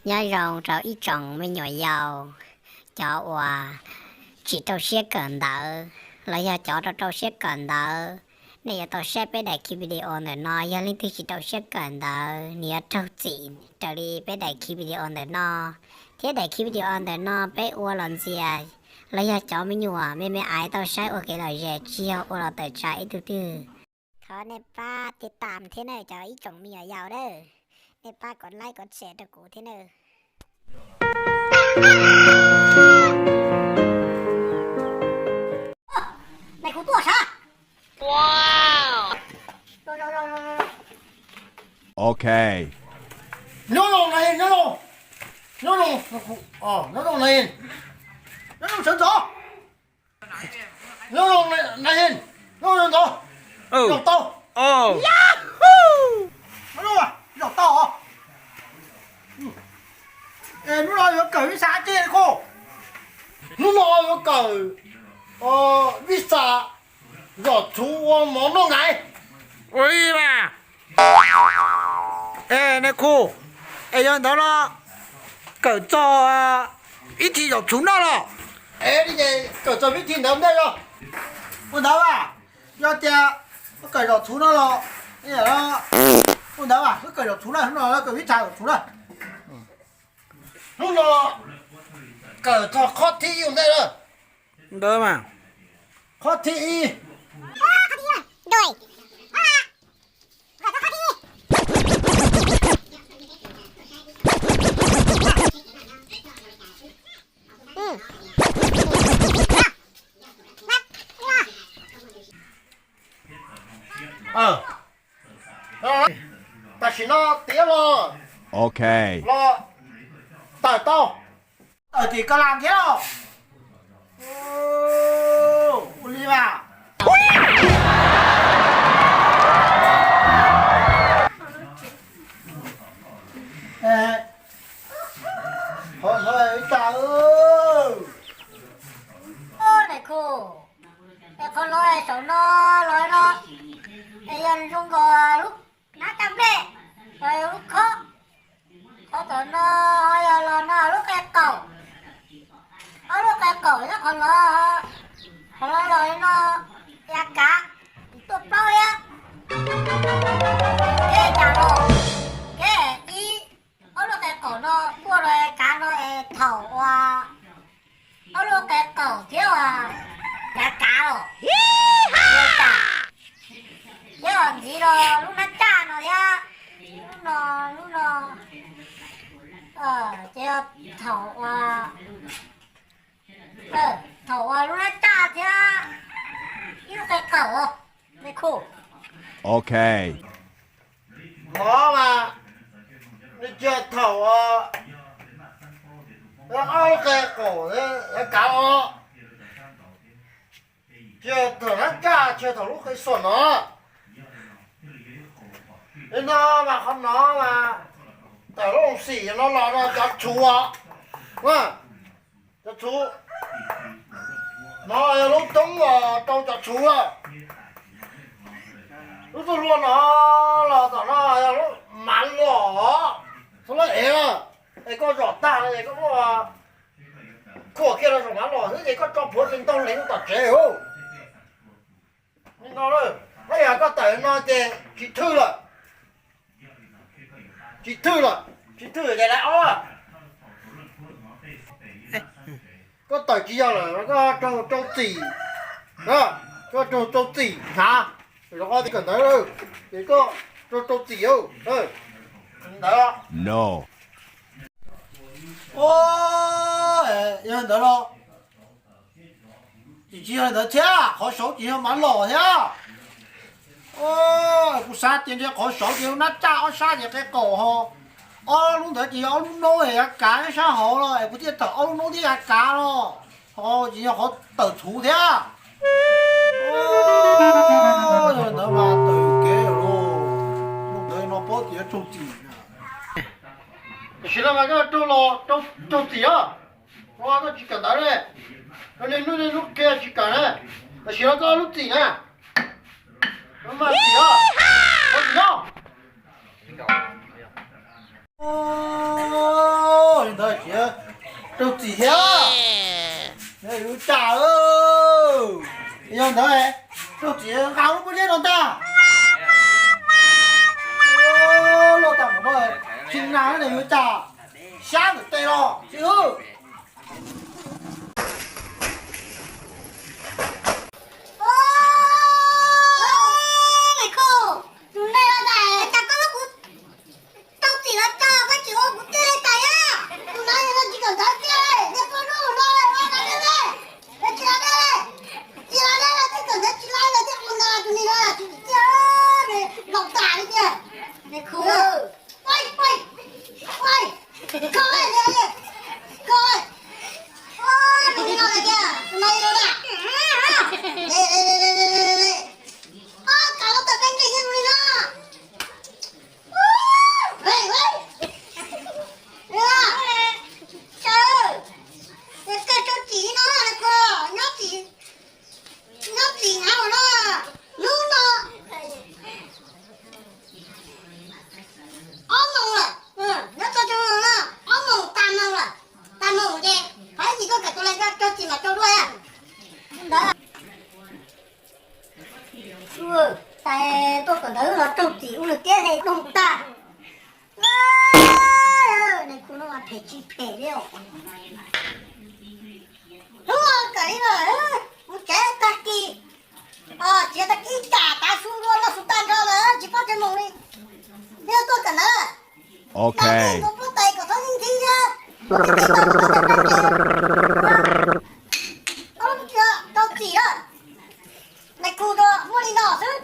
Nyob zoo rau ib tsoom me nyuam yaus, cov uas tsis rau siab kawm ntawv los yog cov rau rau siab kawm ntawv, nej yuav tau saib peb daim clip video ntawm no. Yog leej twg tsis rau siab kawm ntawv, nws yuav raug txim raws li peb daim clip video ntawm no. Thiab daim clip video ntawm no peb ua los ntxias los yog cov me nyuam me me aiv tau saib ua kev lom zem, tsis yog ua los tawm tsam ib tug twg. Thov nej pab tiv tam thiab nawb cov ib tsoom me nyuam yaus nawb. Nej pab kom like kom share rau kuv thiab nawb. Ok. Nyob zoo na, nyob zoo. Nyob zoo, nyob zoo na, nyob zoo sawv ntxov. Nyob zoo na, nyob zoo ntxov. Zaum tau. Nyob zoo, zaum tau os. Es hnub no yuav kawm vib xas dab tsi ne kuj? Hnub no yuav kawm vib xas zom txhuv ua mov noj nqaij. Ua li mas. Es nais khu, es yog ntawd no kawm txog ib thim zom txhuv noj los? Es li ces kawm txog ib thim ntawd ntej los? Ua ntawd as, yog tias wb kawm zom txhuv no los, ua ntawd as, wb kawm zom txhuv na, hnub no kawm vib xas zom txhuv na. Hnub no kawm txog qhov thib ib ua ntej lawm. Ntawd mas. Qhov thib ib. Tam sim no tiav los, ok, los tawm tau. Tawm tim koj las thiab los? Ua li mas. Qhov no ib tag. Nais khu, es qhov no saum no los no, es yog zoo nkaus lub nab caj nplej, los yog lub khob. Qhov tom no yog los no lub qe qaum. Ob lub qe qaum nyob qhov no, qhov no los li no, yav kav, tuaj plaub liab. Kev cas los, kev ib, ob lub qe qaum no tuaj los yav kav no es thaum uas ob lub qe qaum thiab uas yav kav los, thiab los ntxiv los lub nab caj no thiab, lub no, lub no, ces yog thaum uas, thaum uas lub nab caj thiab ib lub qe qaum, nais khu. Ok. No mas, nws tsis yog thaum, ob lub qe qaum yav kav os. Tsis yog thaum nab caj, tsis yog thaum lub qe xuam no. Li no mas qhov no mas tawm lub xim no los no cov txhuv os. Cov txhuv no yog lub toob uas rau cov txhuv lawm. Lub txhuv hlua no los tom no yog lub mav los, txhuv lub ev, es koj zom tag no es koj muab khuam kiag rau saum mav los xwb ces koj tso plhuav tsis tau lees tom tsev os. Li no, ib yam koj tawm no ces tsis thwj lawm. Tsis thwj lawm, tsis thwj ces lawv ob. Koj tawm tsis yog lawm, koj raug rau txim, koj raug rau txim hnav. Zoo ob tib kawm ntawv, ces koj raug rau txim ntawd. No. Yog ntawd los, tsis, tsis yog ntawd thiab, qhov saud ces yog mav los thiab. Kuv xav tias ntshe qhov saud ces yog nab caj, ob sab ces qe qaum ho. Ob lub ntawd ces yog ob lub noob yav kav sab hauv los es kuv thiaj tawm ob lub noob thiab yav kav los. Ho ces yog qhov tawm txhuv thiab. Yog ntawd mas tawm kev lawm lauj. Hnub ntawd no paub tias raug txim. Tam sim no mas koj raug los, raug txim os. Koj tsis kawm ntawv ne, niaj hnub niaj hnub kiag tsis kawm ne. Tam sim no koj lub txim na, mas txim os, koj txim os. Txiv, raug txim thiab. Yus cas, yog ntawd raug txim nqa lub pob zeb no ntag. Loj tas mus no, tsis nas ne yus cas, sab ntawm tes los txiv. Tus neeg no tas cas koj muab kuv raug txim los tso, koj tsis ua kuv twg li tas yog. Tus no yog tsis kawm ntawv kiag, niag poj nug no ua no deb li, tsis los deb li, tsis los deb li, twb kawm ntawv tsis laib los thiaj ua no, tus neeg no tsis tsim txiaj, laus tas li tiag. Ua, ua, ua, koj, koj, tus neeg no hais tias tus no yog tus, kav lub tawm peb nqes nyob tus neeg no. Nyob txim, nyob txim, nyob txim na no, hnub no ob moos lawm, nyob txog tso no ob moos tas moos lawm, tas moos ces pab ib ntsis koj kom tus leej rau txim mas rau dua ntawd. Tais tuaj kawm ntawv los raug txim ua lwm tiab he doog tag. Neeg khu no mas phem tsis phem li os. Hnub no kawm li no, kuv tsev tag kis, txiav tag kis ib kam tav su dua loj su tag nrho lawm tsis paub cov moos li. Yog tuaj kawm ntawv, tau tes kom txhob ntxhib thiab. Tau txim lawm, neeg khu muaj li no xwb.